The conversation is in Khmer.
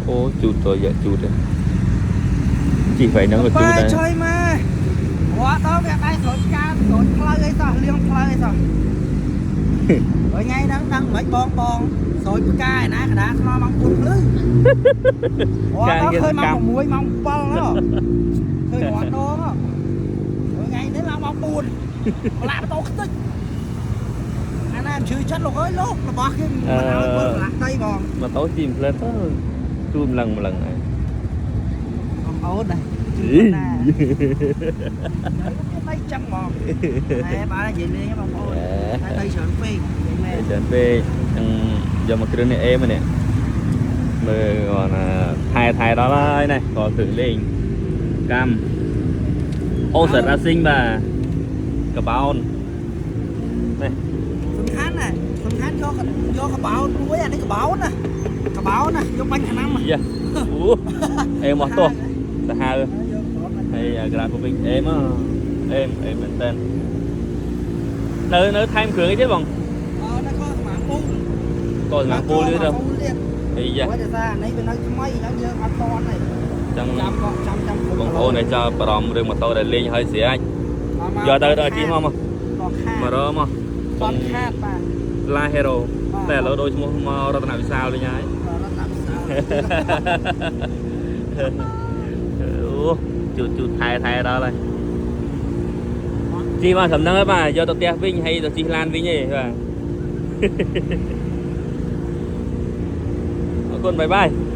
អូជូតទៅយកជូតទេជិះໄວហ្នឹងក៏ជូតដែរ បាយជួយមកវត្តដល់វាដែរស្រួចការស្រួចផ្លូវអីសោះលៀងផ្លូវអីសោះ ហើយថ្ងៃហ្នឹងដឹងមិនបងបងស្រួចផ្កាឯណាកដាស្មោម៉ោង4ភ្លឺវត្តដល់ឃើញម៉ោង6ម៉ោង7ហ៎ឃើញវត្តដងហ៎ថ្ងៃនេះឡើងម៉ោង4ប្រឡាក់ម៉ូតូខ្ទេចអាណាឈឺចិត្តលោកអើយលោករបស់គេមិនឲ្យធ្វើប្រឡាក់ដីបង ម៉ូតូជិះផ្លែទៅជូតម្លឹងម្លឹងហើយ បងអូនណាជឿណាតែចឹងហ្មងតែបើនិយាយលេងបងប្អូនតែទៅច្រើនពេកនិយាយមែន ច្រើនពេកនឹងយកមកគ្រឿងនេះអេមកនេះមើលគាត់ណាថែថែដល់ហើយនេះគាត់គ្រឿងលេងកម្មអូសរ៉ាស៊ីងបាទកបោននេះ សំខាន់ណាសំខាន់យកយកកបោនមួយអានេះកបោនណាកបោនណាយកបាញ់ឆ្នាំ យ៉ាអូអេមកទោះសាហាវហើយក្រាបវិញអេមកអេអេមែនតើនៅនៅថែមគ្រឿងអីទេបង អឺនៅកសមាពូល ក៏សម្រាប់ពូលទៀតទៅអីយ៉ា ព្រោះតែសារនេះវានៅថ្មីអញ្ចឹងយើងអត់តន់ទេ ចឹង ចាំកចាំចាំ បងប្អូនដែលចោលបារម្ភរឿងម៉ូតូដែលលេងហើយស្រេចយកទៅដល់ជិះមកមក មកខាត មករមក តន់ខាតបាទ ឡាហេរ៉ូតែឥឡូវដូរឈ្មោះមករតនវិសាលវិញហើយ រត់តាមសា អូជូតជូតថែថែដល់ហើយជិះមកសំណឹងហើយបាទយកទៅផ្ទះវិញហើយទៅជិះឡានវិញឯងបាទអរគុណបាយបាយ។